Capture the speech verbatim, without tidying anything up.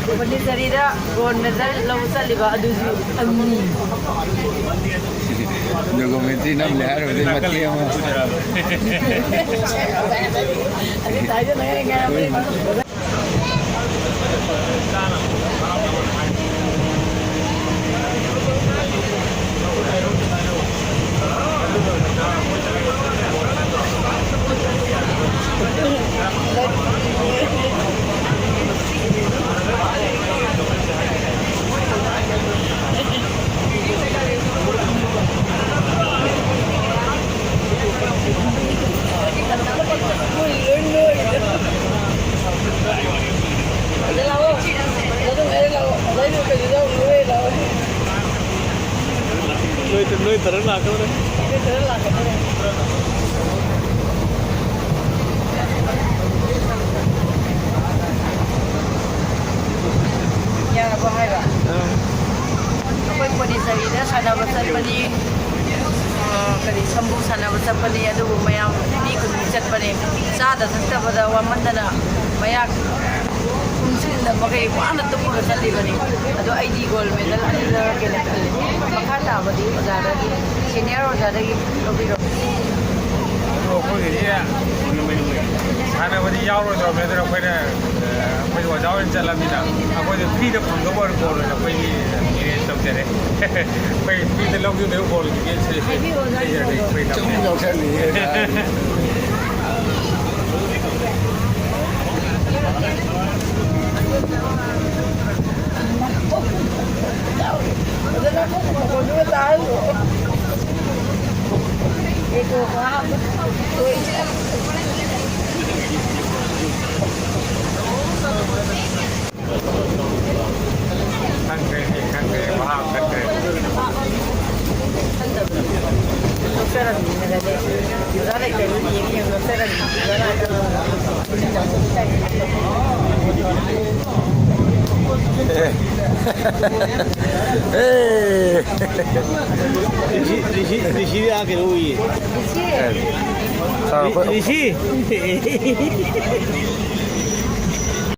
ꯄꯣꯟꯗꯤꯆꯦꯔꯤꯗ gold medal ꯂꯧꯕ ꯆꯠꯂꯤꯕ ꯑꯗꯨꯁꯨ ꯑꯅꯤ꯫ ꯗꯣꯀꯨꯃꯦꯟꯇ꯭ꯔꯤ ꯅꯝꯂꯦ ꯍꯥꯏꯔꯨꯕꯗꯩ ꯃꯇꯦꯛ ꯑꯃ꯫ ꯑꯗꯨ ꯇꯥꯏꯗꯅ ꯉꯥꯏ ꯉꯥꯏ꯫ ꯅꯣꯏ ꯇ-, ꯅꯣꯏ ꯇꯔꯥ ꯂꯥꯛꯀꯗꯧꯔꯦ꯫ ꯌꯥꯔꯕꯣ ꯍꯥꯏꯕ? ꯑꯥ꯫ ꯑꯩꯈꯣꯏ ꯄꯣꯟꯗꯤꯆꯦꯔꯤꯗ ꯁꯥꯟꯅꯕ ꯆꯠꯄꯅꯤ꯫ ꯑ, ꯀꯔꯤ, ꯁꯝꯕꯨ ꯁꯥꯟꯅꯕ ꯆꯠꯄꯅꯤ, ꯑꯗꯨꯕꯨ ꯃꯌꯥꯝ ꯃꯤ ꯈꯨꯗꯤꯡ ꯆꯠꯄꯅꯤ꯫ ꯆꯥꯗ ꯊꯛꯇꯕꯗ ꯋꯥꯃꯟꯗꯅ ꯃꯌꯥ ꯄꯨꯡꯁꯤꯟꯗ ꯃꯈꯩ ꯋꯥꯅ ꯇꯨꯝꯃꯒ ꯆꯠꯂꯤꯕꯅꯤ꯫ ꯑꯗꯣ ꯑꯩꯗꯤ ꯒꯣꯜ ꯃꯦꯗꯜ ꯑꯅꯤ ꯂꯧꯔꯛꯀꯦꯅ ꯈꯜꯂꯤ꯫ ꯃꯈꯥ ꯇꯥꯕꯗꯤ ꯑꯣꯖꯥꯗꯒꯤ, ꯁꯦꯅꯤꯌꯔ ꯑꯣꯖꯥꯗꯒꯤ ꯂꯧꯕꯤꯔꯣ꯫ ꯑꯗꯣ ꯑꯩꯈꯣꯏꯒꯤꯗꯤ ꯁꯥꯟꯅꯕꯗꯤ ꯌꯥꯎꯔꯣꯏꯗꯧꯔꯕꯅꯤ, ꯑꯗꯨꯅ ꯑꯩꯈꯣꯏꯅ, ꯑꯩꯈꯣꯏ ꯑꯣꯖꯥ ꯑꯣꯏꯅ ꯆꯠꯂꯕꯅꯤꯅ ꯑꯩꯈꯣꯏꯗꯤ ꯐ꯭ꯔꯤꯗ ꯐꯪꯗꯧꯕ ꯑꯣꯏꯅ ꯕꯣꯜ ꯑꯣꯏꯅ ꯑꯩꯈꯣꯏꯒꯤ ꯑꯦꯔꯦꯟꯖ ꯇꯧꯖꯔꯦ꯫ ꯑꯩꯈꯣꯏ ꯐ꯭ꯔꯤꯗ ꯂꯧꯖꯗꯣꯏꯕ ꯕꯣꯜꯒꯤꯗꯤ ꯁꯦ-, ꯁꯦ-, ꯍꯥꯏꯕꯤꯌꯨ, ꯑꯣꯖꯥ, ꯂꯩꯖꯔꯗꯤ ꯀꯩꯗꯧꯕ? ꯑꯩꯈꯣꯏ ꯂꯝꯗ꯫ ꯁꯨꯝ ꯌꯥꯎꯁꯜꯂꯤꯌꯦ꯫ ꯈꯪꯗ꯭ꯔꯦ, ꯑꯩ ꯈꯪꯗ꯭ꯔꯦ, ꯚꯥꯞ ꯈꯪꯗ꯭ꯔꯦ꯫ ꯑꯦ꯫ ꯑꯦ꯫ ꯔꯤꯁꯤ, ꯔꯤꯁꯤ, ꯔꯤꯁꯤꯗꯤ ꯑꯥ ꯀꯩꯅꯣ ꯎꯏꯌꯦ꯫ ꯑꯦ꯫ ꯁꯥꯔ, ꯑꯩꯈꯣꯏ ꯔꯤꯁꯤ!